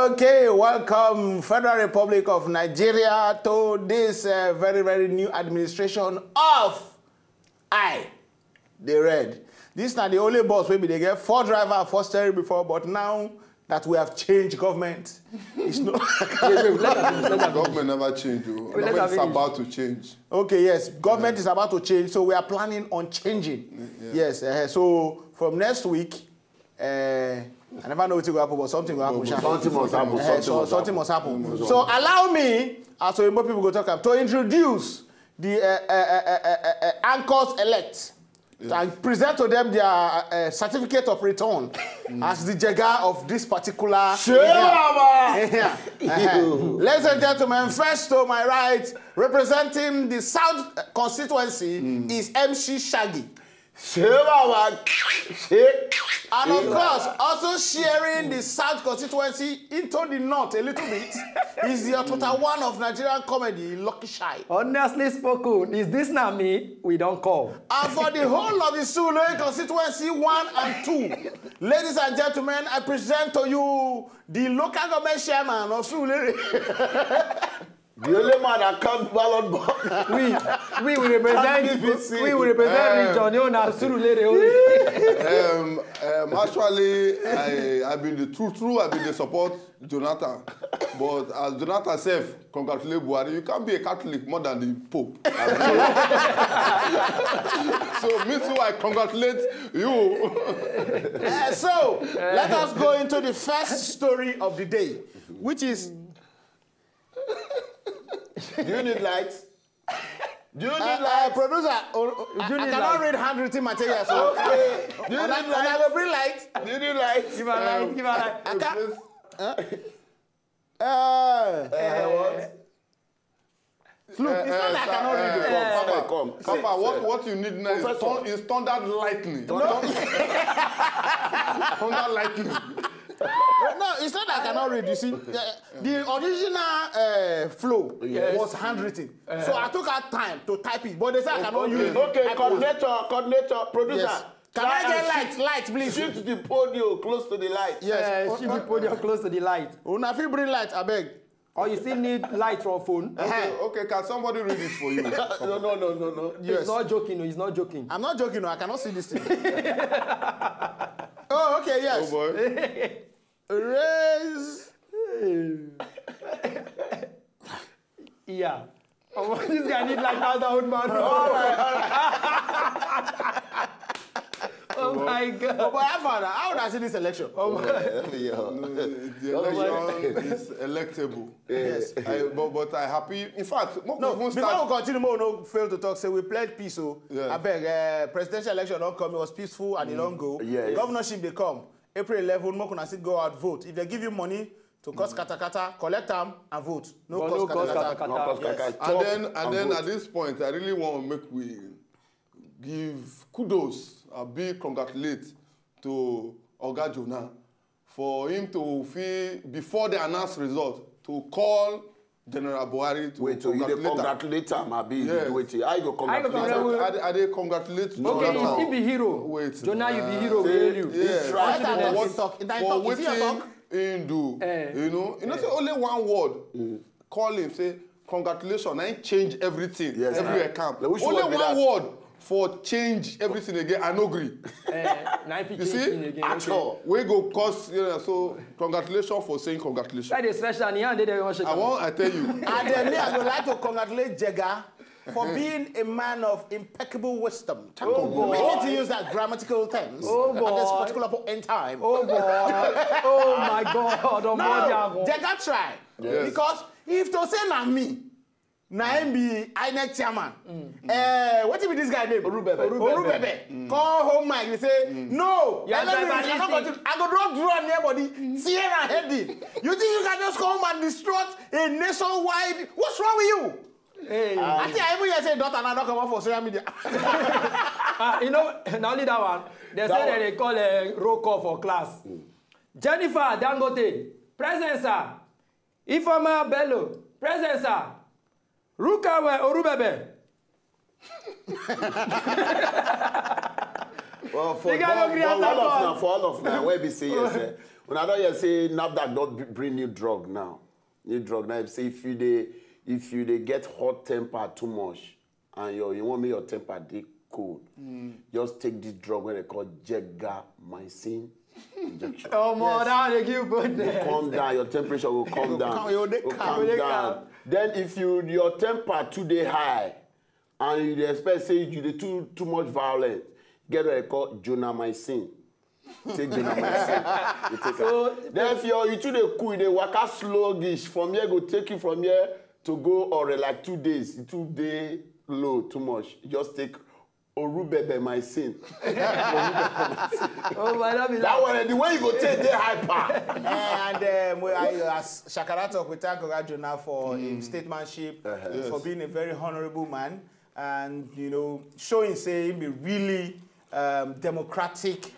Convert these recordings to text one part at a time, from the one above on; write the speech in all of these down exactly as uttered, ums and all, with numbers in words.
Okay, welcome, Federal Republic of Nigeria, to this uh, very, very new administration of I, the Red. This na the only bus wey be dey get four driver and four steering before, but now that we have changed government, it's no. Government never change. Oh. Government is about to change. Okay, yes, government is about to change, so we are planning on changing. Yes, uh, so from next week, uh, I never know what will happen, but something will happen. Something must happen. Uh, something, so, must something happen. Must happen. So allow me, as Oyinbo people go talk, am, to introduce the uh, uh, uh, uh, uh, uh, anchors elect and present to them their uh, certificate of return as the jega of this particular. Sure. Ladies and gentlemen, first to my right, representing the South constituency, is M C Shaggy. Sure. And of course, also sharing the South constituency into the north a little bit is the Otota one of Nigerian comedy, Lucky Shy. Honestly spoken, is this not me? We don't call. And for the whole of the Surulere constituency one and two, ladies and gentlemen, I present to you the local government chairman of Surulere. The only man that count ballot box. We, we will represent, we will represent region. You know, Surulere only. Um, um, actually, I, I been the true, true, I been the support Jonathan. But as Jonathan self congratulate Buhari, you can't be a Catholic more than the Pope. So, me too, I congratulate you. Uh, so, let us go into the first story of the day, which is. Do you need light? Do you need uh, light? Uh, producer, oh, oh, I, I cannot light? Read handwritten materials. So. Okay. Do you need light? I will bring light. Do you need light? Give a light, um, give a light. I can't. Uh, uh, uh, what? Look, uh, it's not like I cannot read it. Papa, come. Papa, what, what you need now is thunder lightning. Thunder lightning. No, it's not that I cannot read. You see, the, the original uh, flow yes. was handwritten. Uh, so I took out time to type it. But they say I cannot okay. Use it. Okay, coordinator, coordinator, producer. Yes. Can I get light, light, please? Shift the podium close to the light. Yes. Uh, shift the podium close to the light. Una fit bring light, abeg. Or you still need light from phone? Okay, okay, can somebody read it for you? No, no, no, no, no. Yes. He's not joking, no, he's not joking. I'm not joking, no, I cannot see this thing. Oh, okay, yes. Oh boy. Raise. Yeah. Oh, this guy need like that old man. Oh my God. Oh, but I found out. How would I see this election? Oh my God. Yeah. No, the election is electable. Yes. I, but, but I happy. In fact, no, before we continue, we no fail to talk. Say we pledge peace. So yes. I beg, uh, presidential election don't come. It was peaceful and it don't go. Yes. Governorship they come. April eleven, make una still go out vote. If they give you money to cause katakata, collect am and vote. No cause katakata. And then, and then at this point, I really want to make we give kudos, a big congratulate to Oga Jonah for him to feel before they announce result to call General Buhari to wait, so you dey congratulate am, abi you dey wait? I go congratulate am. I dey congratulate Jonathan. Okay, you still be hero. Wait. Jonah, you be hero. We hail you. Yes. Try for what, for wetin he do. You know, you know say only one word. Call him, say congratulations. I change everything. Yes. Everywhere calm. Only one word. For change everything again, I no agree. Uh, you see, again. Okay. We go cause, you know, so congratulations for saying congratulations. That is special. I want, I tell you. And then me, I would like to congratulate Jega for being a man of impeccable wisdom. Oh, boy. I need to use that grammatical terms oh, boy. At this particular point in time. Oh, boy. Oh, my God. Oh, now, Jega try. Yes. Because if to say na me, na him be INEC chairman. Eh, wetin be this guy name? Orubebe. Orubebe. Call home mic, he say, no, I go draw, draw near body, tear and head in. You think you can just come home and distract a nationwide? What's wrong with you? Hey. I think I even hear say daughter now don't come up for social media. Uh, you know, not only that one. They say that they call a roll call for class. Jennifer Dangote, present sir. Ifeoma Bello, present sir. Rukawe Orubebe. Well, for, for all of now, for all of now, where we say yes, eh? When I don't hear say NAFDAC don't bring new drug now. New drug now. Say if you dey if you dey get hot temper too much and your you want make your temper dey cold, just take this drug wey they call Jegamycin injection. Oh, more that they give good. Calm down, your temperature will calm down. calm- you dey Go calm. You dey down. calm. Then if you your temper too dey high and you dey expect say you dey too too much violent, get what they call Jonamycin. Take Jonamycin. You take So- am. Then if you you too dey cool, you dey waka sluggish. From here go take you from here to go or like two days. You too dey low too much. You just take Orubebemycin. Oh, my, that be That one, the way you go take dey hyper. Eh, and um, we, I, as Shakara talk, we thank Oga Jonah for him statesmanship, for being a very honourable man, and you know, showing say him be really um, democratic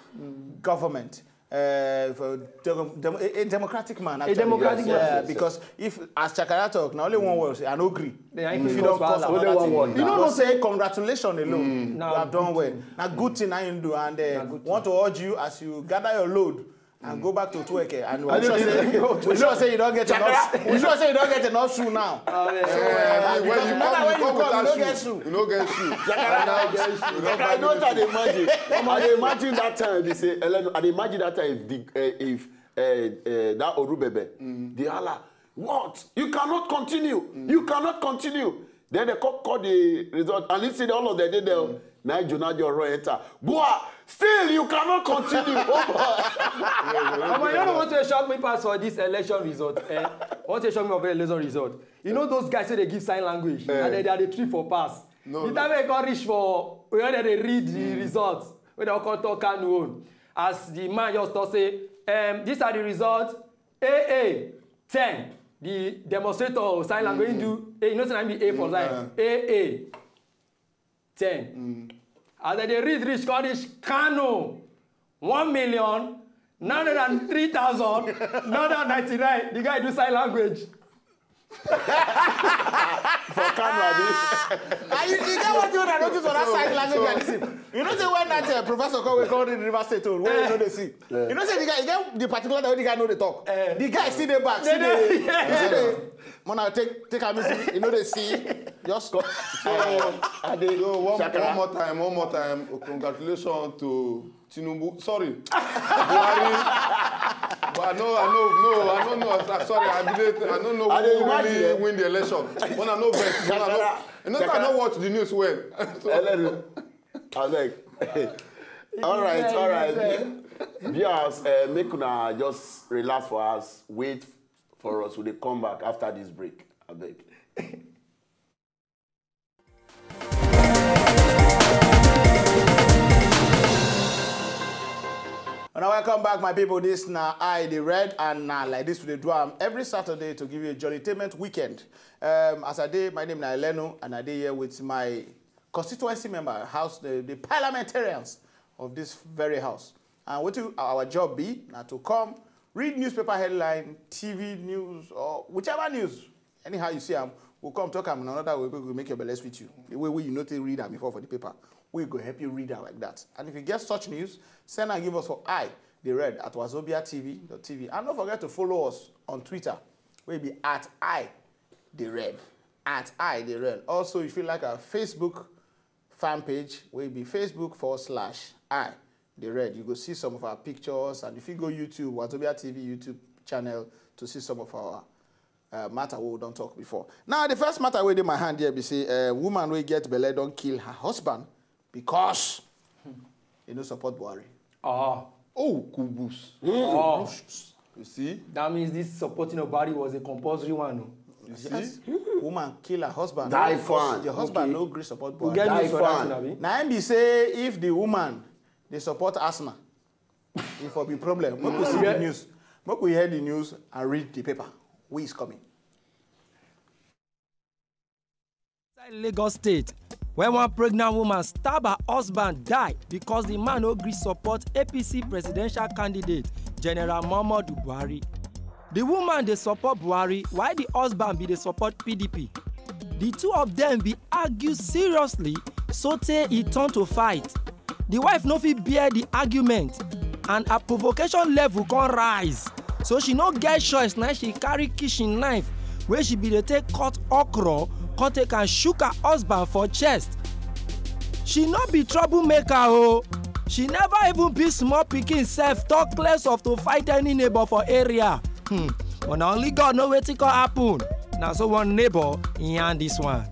government. Uh, for dem- dem- a, a democratic man. Actually. Democratic Yeah, man. Because if as Shakara talk, na only one word, I no agree. Yeah, if If you you don't don't cause cause wahala, Only one word. you no know say congratulations alone. Nah, You have done good well. Thing. Na good thing I do, and uh, good want to urge you as you gather your load and go back to work. Eh, and we I sure don't say think- we sure say you don't get enough. We sure say you don't get enough shoe now. Oh, yeah. So, uh, When because you no matter come, when you you come come, you without don't get shoe. shoe. You don't get shoe. Like, I know what I dey imagine. I dey imagine that time they say, Elenu, I dey imagine that time if the uh, if uh, uh, that Orubebe, the Allah, what? You cannot continue. You cannot continue. Then they call, call the result and he say all of them dey there. Now Jonah just run enter. Boy, still you cannot continue. Oh boy. Omo, you don't know what to shock me pass for this election result. Eh? What to shock me of election result? You know those guys say they give sign language and then they are the three for pass. No. The time they got reach for where they read the results, when they call talk Kanu own. As the man just talk say, um, these are the results. A A ten. The demonstrator of sign language do A. You know say na be A for sign. A A ten. As they dey read reach call reach Kano one million nine hundred and three thousand nine hundred and ninety-nine. The guy do sign language. For Kano, abi? And you, you get what you want to notice for that side language and listen. You know say when that uh, professor come, we come read River State own, where you know they see. You know say the guy, you get the particular that the guy know they talk. Eh. The guy see the back, see They the, dey- see the. Man, I take take a miss. You know they see. Just So I dey So one, Shakara. one more time, one more time. Congratulations to Tinubu. Sorry, Buhari. But I know, I know, no, I don't know. I'm sorry, I didn't. I don't know I dey who imagine, really eh? Win the election. When I know best, when I know, Shakara, you know, I Shakara. Know watch the news well. So, Elenu, abeg. All right, all right. Viewers, uh, make una just relax for us. Wait for us. We dey come back after this break. Abeg. And now welcome back, my people. This na I the Red, and na like this we dey do am every Saturday to give you a jollytainment weekend. Um, as I dey, my name na Elenu, and I dey here with my constituency member, house the, the parliamentarians of this very house. And what our job be na to come read newspaper headline, T V news, or whichever news. Anyhow you see am, we'll come talk am in another way. We will make your belle sweet you. The way we you know to read am before for the paper, we go help you read am like that. And if you get such news, send and give us for I the Red at Wazobia T V dot T V. And don't forget to follow us on Twitter. We be at I the Red at I the Red. Also, if you like our Facebook fan page, we be Facebook forward slash I the Red. You go see some of our pictures, and if you go YouTube, Wazobia T V YouTube channel to see some of our uh, matter we don't talk before. Now, the first matter wey dey my hand here be say uh, woman wey get belle don kill her husband because he no support Buhari. Oh, oh, kubus. oh. You see? That means this supporting of Buhari was a compulsory one. No? You see? Woman kill her husband. Die Because fan. The husband no gree support We Buhari. get Die news for that fan. Thing, abi? Na him be say if the woman dey support Arsenal, if for be problem, make we see the Yeah. News, make we hear the news and read the paper. We is coming. Inside Lagos State, where one pregnant woman stab her husband die because the man no gree support A P C presidential candidate General Muhammadu Buhari. The woman dey support Buhari while the husband be dey support P D P. The two of them be argue seriously sotey e turn to fight. The wife no fit bear the argument. and her provocation level come rise. So she no get choice, na she carry kitchen knife wey she bin dey take cut okra, come take am shook her husband for chest. She no be troublemaker o. She never even beat small pikin sef, talk less of to fight any neighbor for area. Hmm. But na only God know wetin come happen. Na so one neighbor yarn this one.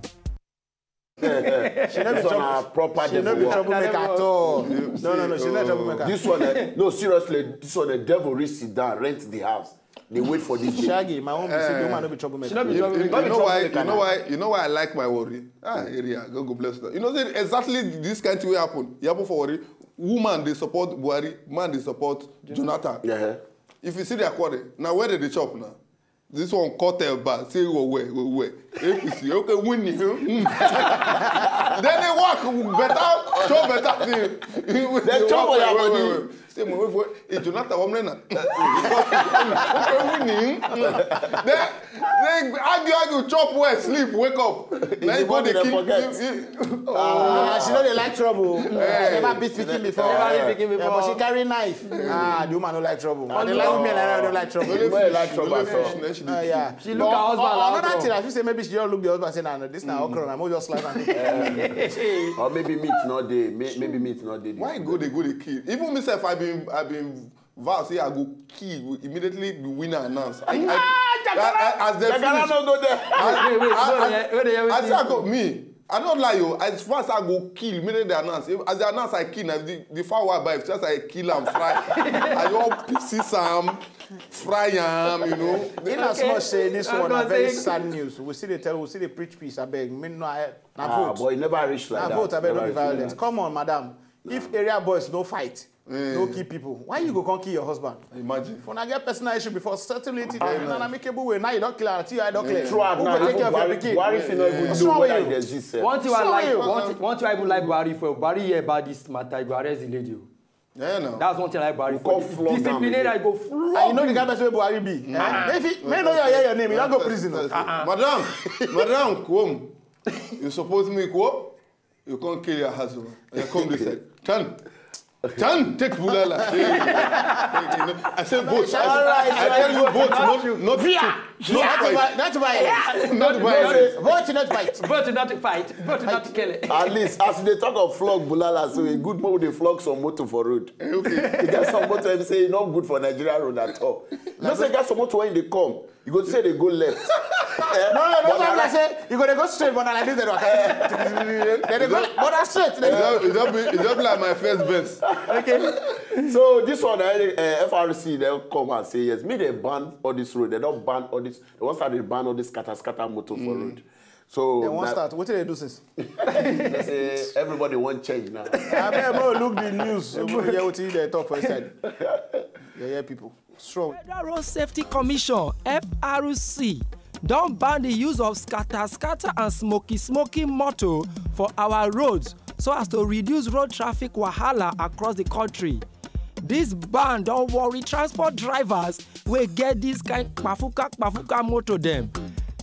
She no be This one na trouble. proper She no be devil work. Troublemaker at all. No, no, no. She's not a troublemaker. This one, eh, no, seriously, this one, the devil reach sit down, rent the house. They wait for this day. Shaggy, my own be say the woman no be troublemaker. She no be You, trouble. you, Not you be know why? You troublemaker know now. Why? You know why I like my worry? Ah, area, God go bless them. You know, say exactly this kind of thing wey happen. E happen for worry. Woman dey support Buhari, man dey support Jonathan. Yeah. If you see their quarrel, now where they dey chop now? This one cut their back, say go where, go where. A P C, okay, win you. Hmm. Then they work better, show better thing. They chop for your body. Say mo wait for, eh, Jonathan, one minute. Okay, win him. Then they argue, argue, chop well, sleep, wake up. Then you go Body dey dey kill. Forget. Ah, she no dey like trouble. She never beat pikin before. Never beat pikin Yeah, but she before. Carry knife. Ah, the woman no like trouble. I dey no. Like women like that, I don't like trouble. Only like trouble at all. She dey Uh, yeah. She look But her husband on- like Another okra. Thing, I feel say maybe she just look the husband and say, "Nah, no, this na okra. I'm just like am." Or maybe meat no dey. May- Maybe meat no dey. Why go dey go dey kill? Even me sef, I been I been vow say I go kill immediately the winner announce. I, I, I, I, as they Jagara finish, no go there. Wait, wait, wait, I, wait, wait, wait, I, I say I wait. Go me. I no lie you. As fast I go kill, immediately they announce. If, as they announce, I kill. As the, the fowl I buy, just I kill and fry. I all pieces am, fry am. You know. In as much say this I'm one na not very saying sad news. We see the tell, we see the preach peace. I beg, me no, I, na Ah, vote. But you never reach like Na that. Vote. I beg, no Never be reach like violence. Come on, madam. If area boys no fight, no kill people, why you go come kill your husband? Imagine. If una get personal issue before, settle it in an amicable way. Now you don't kill her, you don't clear. Throughout Who now, go take even care of your Buhari, pikin? Buhari fit no even What's know wrong whether with it you? Exists. Eh. One thing I Sorry like, o. one thing, one thing I even like Buhari for. Buhari hear about this matter, he go arrest the lady o. Yeah, no. That's one thing I like Buhari We for. Come flog am Disciplinary, again. I go flog. And you know the kind person wey Buhari be. Eh? If he, may know your hear your name, you don't go prison. Madam, madam, come. You suppose me go. You can't kill your husband. You come this side. Turn. Turn, take bulala. I say vote. I, I tell you vote, not not not That's fight. why. That's why. Not violence. Vote not fight. Vote not to fight. Vote not to kill. At least as they talk of flog bulala, so e good more they flog some motor for road. Okay. You get some motor wey say e no good for Nigeria road at all. You know say get some motor when they come, you go say they go left. Eh, No, no, no. but That's na why I say you gonna go straight, but I like this. They go. They dey go, but that's straight. It just, it just be, it just be like my first verse. Okay. So this one, uh, F R C, they come and say yes. Me, they ban all this road. They don't ban all this. They want start to ban all this scatter scatter motor for road. So They won't that- start. What did they do since? They say everybody want change now. I mean, go look the news. Go hear what they talk for inside. Yeah, yeah, people. Strong. Federal Road Safety Commission, F R C, don ban the use of scatter scatter and smoky smoky motor for our roads so as to reduce road traffic wahala across the country. This ban don worry transport drivers wey get this kind kpafuka kpafuka motor dem.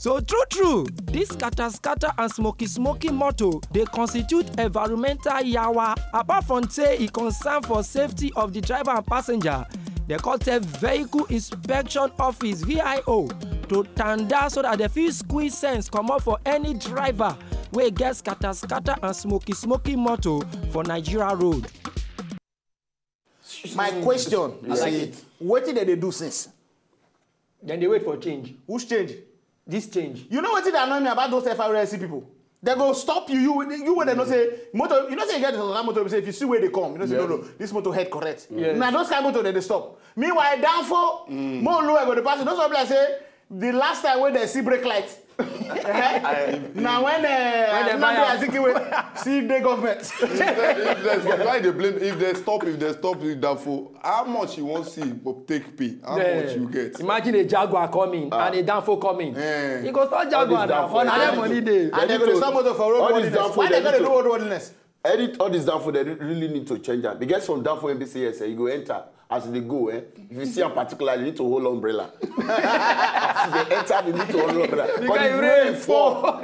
So true true, this scatter scatter and smoky smoky motor dey constitute environmental yawa. Apart from say e concern for safety of the driver and passenger, dem come tell Vehicle Inspection Office, V I O, to tanda so that dem fit squeeze sense comot for any driver wey get scatter scatter and smoky smoky motor for Nigeria road. My question is, like say, it. What did they do since? Then they wait for change. Who's change? This change. You know what that annoy me about those F R S C people? They go stop you. You, you when they don't say motor. You know say you get the motor. Say if you see where they come, you know say no, no, this motor head correct. Yes. Now those kind of motor they, they stop. Meanwhile, downfall, more low go the pass. Those people like say the last time when they see brake light. Eh? Now when uh, When they Nnamdi buy am. Azikiwe see the government. If there's, why they blame? If they stop, if they stop the downfall, how much you want see go take pay? How Yeah. Much you get? Imagine a Jaguar coming and a Danfo coming. Eh. He go start Jaguar This now. Danfo For now. another money day. And they go to stop motor for road All this worthiness. downfall Why they they go to need do to- road worthiness? Edit all this downfall they really need to change am. They get some downfall N B C S, eh, you go enter. As they go, eh? If you see am particularly, you need to hold umbrella. As they enter, they need to hold umbrella. But guy if rain rain fall.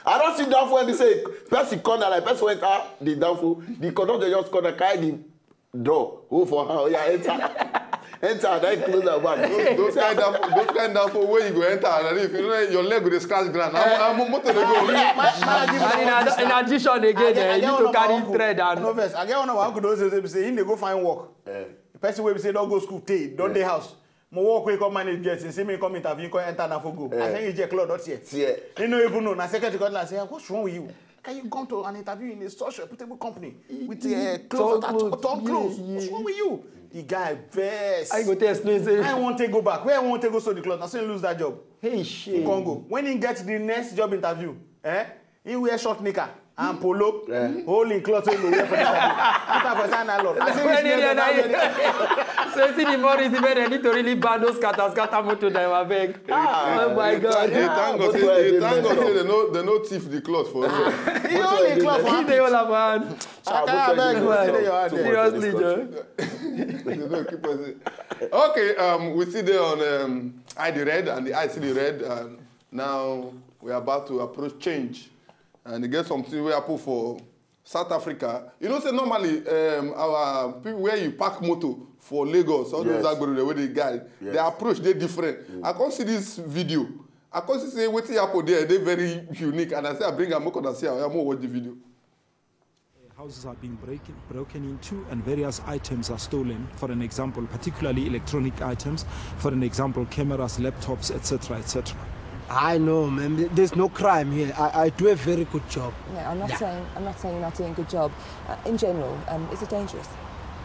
I don't see downfall N B C S. Person corner like person enter the downfall. The conductor just corner carry the Door, hold for hand, oya enter. Enter, then close am back. Those kind of those kind of way you go enter, and if you know your leg go dey scratch ground, I'm I'm motor dey go. And in ad- in addition again, eh, you need to carry thread and No vex, I get one of our uncle those days wey be say him dey go find work. The person wey be say don go school tey, don dey house. Mo work wey come manage get, he say me come interview, come enter na for go. I say you get cloth, not here. Tear. He no even know. Na secretary come like say, "What's wrong with you? Can you come to an interview in a such reputable company with uh, clothes that clothes, torn yeah, clothes? Yeah. What's wrong with you?" The guy vex. I go tell explain say I want to go back. Where I want to go sew the cloth. I say lose that job. Hey shit. Congo. When he gets the next job interview, eh? He wear short knicker and polo, holding cloth wey he go wear for the interview. Put am for side nylon. I say When which area nylon? na you? So you see the more reason wey dem need to really ban those scatter scatter motor dem, abeg. Oh my God. He thank God say he thank God say they no they no thief the cloth for you. He hold the cloth for He hand. Dey all about. Shaka, abeg, Motor dey your hand there. Seriously, Joe. They no keep us. Okay, um, we see there on um, I the red and the I see the red. And now we're about to approach change, and e get something wey happen for South Africa. You know say normally um, our people where you park motor for Lagos, all those Yes. agbero wey dey guide, Yes. their approach dey different. I come see this video. I come see say wetin happen there dey very unique, and I say I bring am make una see am. Oya, make we watch the video. Houses are being breaking, broken into and various items are stolen, for an example, particularly electronic items, for an example, cameras, laptops, et cetera, et cetera. I know, man. There's no crime here. I, I do a very good job. No, I'm not saying I'm not saying you're not doing a good job. Uh, in general, um, is it dangerous?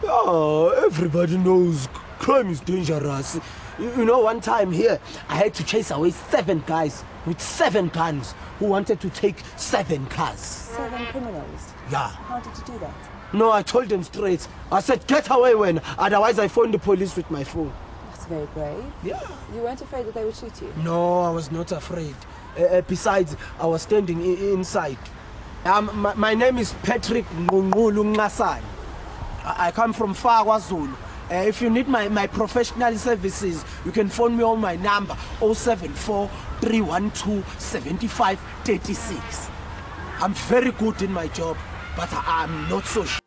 Oh, everybody knows crime is dangerous. You, you know, one time here, I had to chase away seven guys with seven guns who wanted to take seven cars. Seven criminals. Yeah. How did you do that? No, I told them straight. I said, "Get away when, otherwise I phone the police with my phone." That's very brave. Yeah. You weren't afraid that they would shoot you? No, I was not afraid. Uh, uh, besides, I was standing I- inside. Um, my, my name is Patrick Ngunqulu Nxasane. I, I come from Far KwaZulu. Uh, if you need my, my professional services, you can phone me on my number, oh seven four, three one two, seven five thirty-six. I'm very good in my job, but I, I'm not so sure.